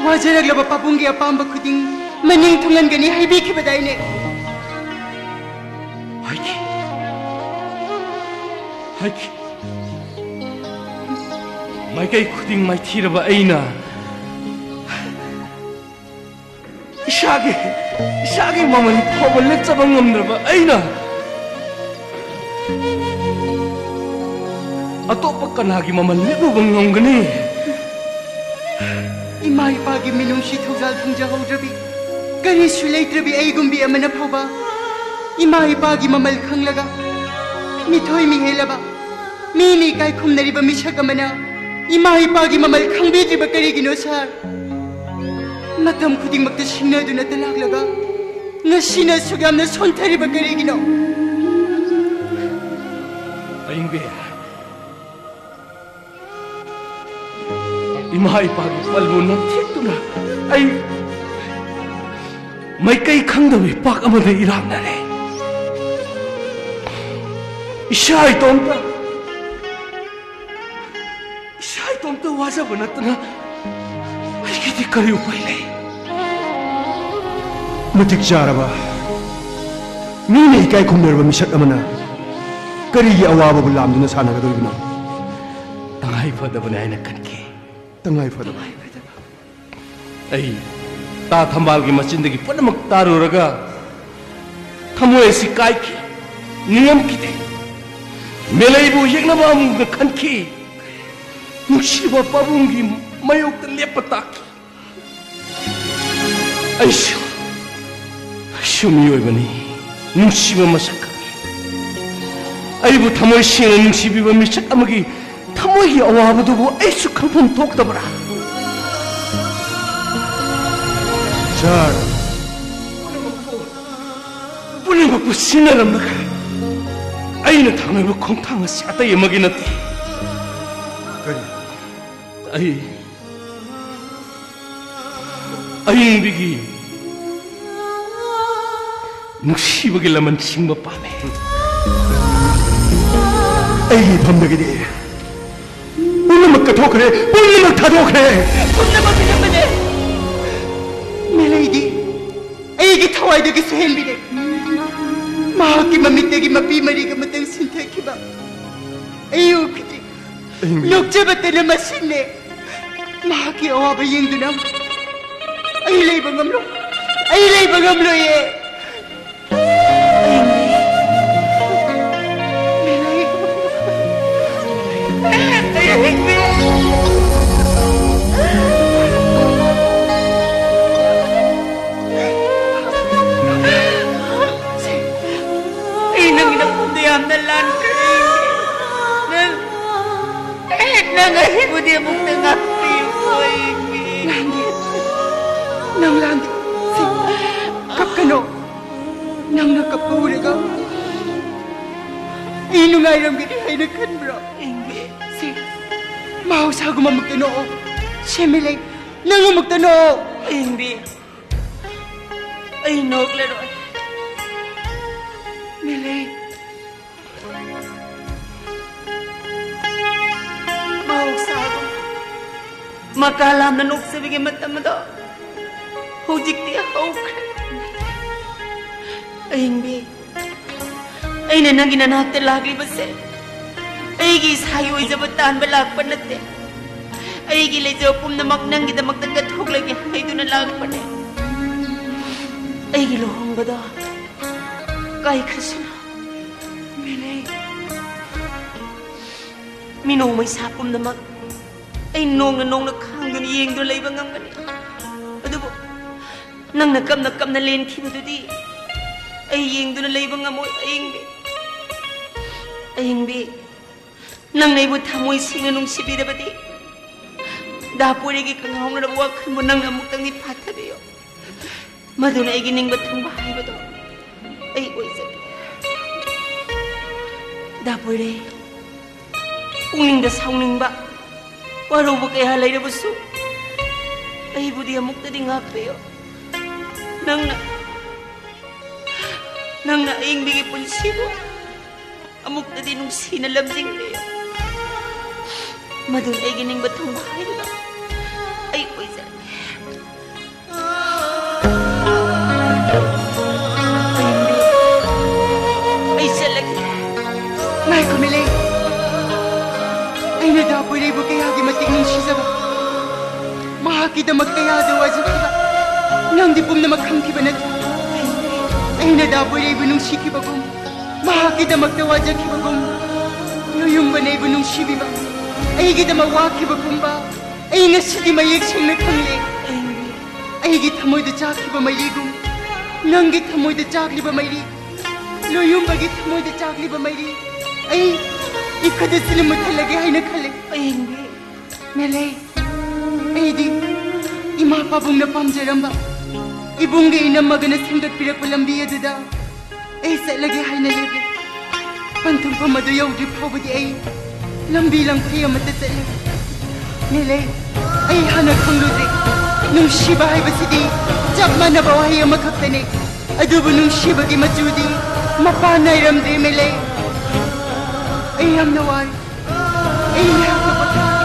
ꯋꯥꯖꯔꯛꯂꯕ ꯄꯥꯕꯨꯡꯒꯤ ꯑꯄꯥꯝꯕ ꯈꯨꯗꯤꯡ ꯃꯅꯤꯡ ꯊꯨꯡꯍꯟꯒꯅꯤ ꯍꯥꯏꯕꯤꯈꯤꯕꯗꯥꯏꯅꯦ? ꯍꯥꯏꯈꯤ, ꯍꯥꯏꯈꯤ꯫ ꯃꯥꯏꯀꯩ ꯈꯨꯗꯤꯡ ꯃꯥꯏꯊꯤꯔꯕ ꯑꯩꯅ, ꯏꯁꯥꯒꯤ, ꯏꯁꯥꯒꯤ ꯃꯃꯜ ꯐꯥꯎꯕ ꯂꯦꯞꯆꯕ ꯉꯝꯗ꯭ꯔꯕ ꯑꯩꯅ ꯑꯇꯣꯞꯄ ꯀꯅꯥꯒꯤ ꯃꯃꯜ ꯂꯦꯞꯂꯨꯕ ꯉꯝꯒꯅꯤ? ꯏꯃꯥ ꯏꯄꯥꯒꯤ ꯃꯤꯅꯨꯡꯁꯤ ꯊꯧꯖꯥꯜ ꯐꯪꯖꯍꯧꯗ꯭ꯔꯕꯤ, ꯀꯔꯤꯁꯨ ꯂꯩꯇ꯭ꯔꯕꯤ ꯑꯩꯒꯨꯝꯕꯤ ꯑꯃꯅ ꯐꯥꯎꯕ ꯏꯃꯥ ꯏꯄꯥꯒꯤ ꯃꯃꯜ ꯈꯪꯂꯒ, ꯃꯤꯊꯣꯏ ꯃꯤꯍꯦꯜꯂꯕ, ꯃꯤꯅ ꯏꯀꯥꯏ ꯈꯨꯝꯅꯔꯤꯕ ꯃꯤꯁꯛ ꯑꯃꯅ ꯏꯃꯥ ꯏꯄꯥꯒꯤ ꯃꯃꯜ ꯈꯪꯕꯤꯗ꯭ꯔꯤꯕ ꯀꯔꯤꯒꯤꯅꯣ, ꯁꯥꯔ? ꯃꯇꯝ ꯈꯨꯗꯤꯡꯃꯛꯇ ꯁꯤꯡꯅꯗꯨꯅꯇ ꯂꯥꯛꯂꯒ, ꯉꯁꯤꯅ ꯑꯁꯨꯛ ꯌꯥꯝꯅ ꯁꯣꯟꯊꯔꯤꯕ ꯀꯔꯤꯒꯤꯅꯣ? ꯑꯌꯤꯡꯕꯤ, ꯏꯃꯥ ꯏꯄꯥꯒꯤ ꯄꯜꯕꯨ ꯅꯝꯊꯦꯛꯇꯨꯅ ꯑꯩ ꯃꯥꯏꯀꯩ ꯈꯪꯗꯕ ꯏꯄꯥꯛ ꯑꯃꯗ ꯏꯔꯥꯛꯅꯔꯦ꯫ ꯏꯁꯥ ꯏꯇꯣꯝꯇ, ꯏꯁꯥ ꯏꯇꯣꯝꯇ ꯋꯥꯖꯕ ꯅꯠꯇꯅ ꯑꯩꯒꯤꯗꯤ ꯀꯔꯤ ꯎꯄꯥꯏ ꯂꯩ? ꯃꯇꯤꯛ ꯆꯥꯔꯕ, ꯃꯤꯅ ꯏꯀꯥꯏ ꯈꯨꯝꯅꯔꯕ ꯃꯤꯁꯛ ꯑꯃꯅ ꯀꯔꯤꯒꯤ ꯑꯋꯥꯕꯕꯨ ꯂꯥꯝꯗꯨꯅ ꯁꯥꯟꯅꯒꯗꯧꯔꯤꯕꯅꯣ? ꯇꯉꯥꯏ ꯐꯗꯕꯅꯤ ꯍꯥꯏꯅ ꯈꯟꯈꯤ꯫ ꯇꯉꯥꯏ ꯐꯗꯕ꯫ ꯑꯩ ꯇꯥ ꯊꯝꯕꯥꯜꯒꯤ ꯃꯆꯤꯟꯗꯒꯤ ꯄꯨꯝꯅꯃꯛ ꯇꯥꯔꯨꯔꯒ ꯊꯃꯣꯏ ꯑꯁꯤ ꯀꯥꯏꯈꯤ, ꯅꯤꯡꯉꯝꯈꯤꯗꯦ꯫ ꯃꯦꯂꯩꯕꯨ ꯌꯦꯛꯅꯕ ꯑꯃꯨꯛꯅ ꯈꯟꯈꯤ꯫ ꯅꯨꯡꯁꯤꯕ ꯄꯥꯕꯨꯡꯒꯤ ꯃꯥꯌꯣꯛꯇ ꯂꯦꯞꯄ ꯇꯥꯈꯤ꯫ ꯑꯩꯁꯨ, ꯑꯩꯁꯨ ꯃꯤꯑꯣꯏꯕꯅꯤ, ꯅꯨꯡꯁꯤꯕ ꯃꯁꯛ ꯈꯪꯉꯤ꯫ ꯑꯩꯕꯨ ꯊꯃꯣꯏ ꯁꯦꯡꯅ ꯅꯨꯡꯁꯤꯕꯤꯕ ꯃꯤꯁꯛ ꯑꯃꯒꯤ ꯊꯃꯣꯏꯒꯤ ꯑꯋꯥꯕꯗꯨꯕꯨ ꯑꯩꯁꯨ ꯈꯪꯐꯝ ꯊꯣꯛꯇꯕ꯭ꯔꯥ? ꯁꯥꯔ, ꯄꯨꯝꯅꯃꯛꯄꯨ ꯁꯤꯟꯅꯔꯝꯂꯒ ꯑꯩꯅ ꯊꯥꯡꯂꯤꯕ ꯈꯣꯡꯊꯥꯡ ꯑꯁꯤ ꯑꯇꯩ ꯑꯃꯒꯤ ꯅꯠꯇꯦ꯫ ꯀꯔꯤ? ꯑꯩ ꯑꯌꯤꯡꯕꯤꯒꯤ ꯅꯨꯡꯁꯤꯕꯒꯤ ꯂꯃꯟ ꯁꯤꯡꯕ ꯄꯥꯝꯃꯦ꯫ ꯑꯩꯒꯤ ꯏꯐꯝꯗꯒꯤꯗꯤ ꯄꯨꯝꯅꯃꯛ ꯀꯠꯊꯣꯛꯈ꯭ꯔꯦ, ꯄꯨꯝꯅꯃꯛ ꯊꯥꯗꯣꯛꯈ꯭ꯔꯦ꯫ ꯄꯨꯝꯅꯃꯛ ꯄꯤꯔꯝꯕꯅꯦ꯫ ꯃꯦꯂꯩꯗꯤ ꯑꯩꯒꯤ ꯊꯋꯥꯏꯗꯒꯤꯁꯨ ꯍꯦꯟꯕꯤꯔꯦ꯫ ꯃꯍꯥꯛꯀꯤ ꯃꯃꯤꯠꯇꯒꯤ ꯃꯄꯤ ꯃꯔꯤꯒ ꯑꯃꯇꯪ ꯁꯤꯟꯊꯈꯤꯕ ꯑꯩ ꯎꯈꯤꯗ꯭ꯔꯤ꯫ ꯑꯍꯤꯡꯕꯤ꯫ ꯅꯣꯛꯆꯕꯇꯅ ꯃꯁꯤꯅꯦ꯫ ꯃꯍꯥꯛꯀꯤ ꯑꯋꯥꯕ ꯌꯦꯡꯗꯨꯅ ꯑꯩ ꯂꯩꯕ ꯉꯝꯂꯣꯏ꯫ ꯑꯩ ꯂꯩꯕ ꯉꯝꯂꯣꯏꯌꯦ꯫ ꯑꯍꯤꯡꯕꯤ꯫ ꯑꯍꯤꯡꯕꯤ꯫ ꯑꯩ ꯅꯪꯒꯤ ꯅꯐꯝꯗ ꯌꯥꯝꯅ ꯂꯥꯟꯈ꯭ꯔꯦ꯫ ꯅꯪ, ꯅꯪ ꯑꯩꯕꯨꯗꯤ ꯑꯃꯨꯛꯇ ꯉꯥꯛꯄꯤꯌꯨ, ꯑꯩꯒꯤ꯫ ꯂꯥꯟꯗꯦ꯫ ꯅꯪ ꯂꯥꯟꯗꯦ꯫ ꯁꯤ, ꯀꯞꯀꯅꯣ꯫ ꯅꯪꯅ ꯀꯞꯄ ꯎꯔꯒ ꯑꯩ ꯅꯨꯡꯉꯥꯏꯔꯝꯒꯅꯤ ꯍꯥꯏꯅ ꯈꯟꯕ꯭ꯔꯣ? ꯏꯪꯕꯤ꯫ ꯁꯤ, ꯃꯍꯧꯁꯥꯒꯨꯝꯕ ꯑꯃꯨꯛꯇ ꯅꯣꯛꯑꯣ꯫ ꯁꯦ ꯃꯦꯂꯩ, ꯅꯪ ꯑꯃꯨꯛꯇ ꯅꯣꯛꯑꯣ꯫ ꯏꯪꯕꯤ꯫ ꯑꯩ ꯅꯣꯛꯂꯔꯣꯏ꯫ ꯃꯦꯂꯩ꯫ ꯃꯍꯧꯁꯥꯒꯨꯝ ꯃꯀꯥ ꯂꯥꯝꯅ ꯅꯣꯛꯆꯕꯒꯤ ꯃꯇꯝ ꯑꯗꯣ ꯍꯧꯖꯤꯛꯇꯤ ꯍꯧꯈ꯭ꯔꯦ꯫ ꯑꯏꯪꯕꯤ, ꯑꯩꯅ ꯅꯪꯒꯤ ꯅꯅꯥꯛꯇ ꯂꯥꯛꯂꯤꯕꯁꯦ ꯑꯩꯒꯤ ꯏꯁꯥꯒꯤ ꯑꯣꯏꯖꯕ ꯇꯥꯟꯕ ꯂꯥꯛꯄ ꯅꯠꯇꯦ꯫ ꯑꯩꯒꯤ ꯂꯩꯖꯕ ꯄꯨꯝꯅꯃꯛ ꯅꯪꯒꯤꯗꯃꯛꯇ ꯀꯠꯊꯣꯛꯂꯒꯦ ꯍꯥꯏꯗꯨꯅ ꯂꯥꯛꯄꯅꯦ꯫ ꯑꯩꯒꯤ ꯂꯨꯍꯣꯡꯕꯗꯣ ꯀꯥꯏꯈ꯭ꯔꯁꯅꯨ꯫ ꯃꯦꯂꯩ꯫ ꯃꯤꯅꯣꯡ ꯃꯩꯁꯥ ꯄꯨꯝꯅꯃꯛ ꯑꯩ ꯅꯣꯡꯅ ꯅꯣꯡꯅ ꯈꯥꯡꯗꯨꯅ ꯌꯦꯡꯗꯨꯅ ꯂꯩꯕ ꯉꯝꯒꯅꯤ꯫ ꯑꯗꯨꯕꯨ ꯅꯪꯅ ꯀꯞꯅ ꯀꯞꯅ ꯂꯦꯟꯈꯤꯕꯗꯨꯗꯤ ꯑꯩ ꯌꯦꯡꯗꯨꯅ ꯂꯩꯕ ꯉꯝꯃꯣꯏ ꯑꯏꯪꯕꯤ꯫ ꯑꯍꯤꯡꯕꯤ, ꯅꯪꯅ ꯑꯩꯕꯨ ꯊꯃꯣꯏ ꯁꯦꯡꯅ ꯅꯨꯡꯁꯤꯕꯤꯔꯕꯗꯤ, ꯗꯥ ꯄꯣꯏꯔꯩꯒꯤ ꯀꯪꯍꯧꯅꯔꯕ ꯋꯥꯈꯜꯕꯨ ꯅꯪꯅ ꯑꯃꯨꯛꯇꯪꯗꯤ ꯐꯥꯊꯕꯤꯌꯨ꯫ ꯃꯗꯨꯅ ꯑꯩꯒꯤ ꯅꯤꯡꯕ ꯊꯨꯡꯕ ꯍꯥꯏꯕꯗꯣ ꯑꯩ ꯑꯣꯏꯖꯒꯦ꯫ ꯗꯥ ꯄꯣꯏꯔꯩ, ꯄꯨꯛꯅꯤꯡꯗ ꯁꯥꯎꯅꯤꯡꯕ, ꯋꯥꯔꯧꯕ ꯀꯌꯥ ꯂꯩꯔꯕꯁꯨ, ꯑꯩꯕꯨꯗꯤ ꯑꯃꯨꯛꯇꯗꯤ ꯉꯥꯛꯄꯤꯌꯨ꯫ ꯅꯪꯅ, ꯅꯪꯅ ꯑꯍꯤꯡꯕꯤꯒꯤ ꯄꯨꯟꯁꯤꯕꯨ ꯑꯃꯨꯛꯇꯗꯤ ꯅꯨꯡꯁꯤꯅ ꯂꯝꯖꯤꯡꯕꯤꯌꯨ꯫ ꯃꯗꯨꯅ ꯑꯩꯒꯤ ꯅꯤꯡꯕ ꯊꯨꯡꯕ ꯍꯥꯏꯕꯗꯣ ꯑꯩ ꯑꯣꯏꯖꯔꯒꯦ꯫ ꯑꯩ ꯆꯠꯂꯒꯦ꯫ ꯉꯥꯏꯈꯣ, ꯃꯤꯂꯩ꯫ ꯑꯩꯅ ꯗꯥ ꯄꯣꯏꯔꯩꯕꯨ ꯀꯌꯥꯒꯤ ꯃꯇꯤꯛ ꯅꯨꯡꯁꯤꯖꯕ, ꯃꯍꯥꯛꯀꯤꯗꯃꯛ ꯀꯌꯥꯗ ꯋꯥꯖꯈꯤꯕ, ꯅꯪꯗꯤ ꯄꯨꯝꯅꯃꯛ ꯈꯪꯈꯤꯕ ꯅꯠꯇ꯭ꯔꯥ? ꯑꯩꯅ ꯗꯥ ꯄꯣꯏꯔꯩꯕꯨ ꯅꯨꯡꯁꯤꯈꯤꯕꯒꯨꯝ, ꯃꯍꯥꯛꯀꯤꯗꯃꯛꯇ ꯋꯥꯖꯈꯤꯕꯒꯨꯝ, ꯂꯣꯌꯨꯝꯕꯅ ꯑꯩꯕꯨ ꯅꯨꯡꯁꯤꯕꯤꯕ, ꯑꯩꯒꯤꯗꯃꯛ ꯋꯥꯈꯤꯕꯒꯨꯝꯕ, ꯑꯩ ꯉꯁꯤꯗꯤ ꯃꯌꯦꯛ ꯁꯦꯡꯅ ꯈꯪꯂꯦ꯫ ꯑꯩꯒꯤ ꯊꯃꯣꯏꯗ ꯆꯥꯛꯈꯤꯕ ꯃꯩꯔꯤꯒꯨꯝ, ꯅꯪꯒꯤ ꯊꯃꯣꯏꯗ ꯆꯥꯛꯂꯤꯕ ꯃꯩꯔꯤ, ꯂꯣꯌꯨꯝꯕꯒꯤ ꯊꯃꯣꯏꯗ ꯆꯥꯛꯂꯤꯕ ꯃꯩꯔꯤ, ꯑꯩ ꯏꯈꯗ ꯁꯤꯅ ꯃꯨꯠꯊꯠꯂꯒꯦ ꯍꯥꯏꯅ ꯈꯜꯂꯦ꯫ ꯑꯍꯤꯡꯕꯤ꯫ ꯃꯦꯂꯩ, ꯑꯩꯗꯤ ꯏꯃꯥ ꯄꯥꯕꯨꯡꯅ ꯄꯥꯝꯖꯔꯝꯕ, ꯏꯕꯨꯡꯒ ꯏꯅꯝꯃꯒꯅ ꯁꯦꯝꯒꯠꯄꯤꯔꯛꯄ ꯂꯝꯕꯤ ꯑꯗꯨꯗ ꯑꯩ ꯆꯠꯂꯒꯦ ꯍꯥꯏꯅ ꯂꯦꯞꯂꯦ꯫ ꯄꯟꯊꯨꯡꯐꯝ ꯑꯗꯨ ꯌꯧꯗ꯭ꯔꯤ ꯐꯥꯎꯕꯗꯤ ꯑꯩ ꯂꯝꯕꯤ ꯂꯝꯈꯩ ꯑꯃꯠꯇ ꯆꯠꯂꯣꯏ꯫ ꯃꯦꯂꯩ, ꯑꯩ ꯍꯥꯟꯅ ꯈꯪꯂꯨꯗ꯭ꯔꯤ꯫ ꯅꯨꯡꯁꯤꯕ ꯍꯥꯏꯕꯁꯤꯗꯤ ꯆꯞ ꯃꯥꯟꯅꯕ ꯋꯥꯍꯩ ꯑꯃꯈꯛꯇꯅꯤ꯫ ꯑꯗꯨꯕꯨ ꯅꯨꯡꯁꯤꯕꯒꯤ ꯃꯆꯨꯗꯤ ꯃꯄꯥꯟ ꯅꯥꯏꯔꯝꯗ꯭ꯔꯦ, ꯃꯦꯂꯩ꯫ ꯑꯩ ꯌꯥꯝꯅ ꯋꯥꯔꯦ꯫ ꯑꯩ ꯉꯥꯏꯍꯥꯛꯇ ꯄꯣꯊꯥ-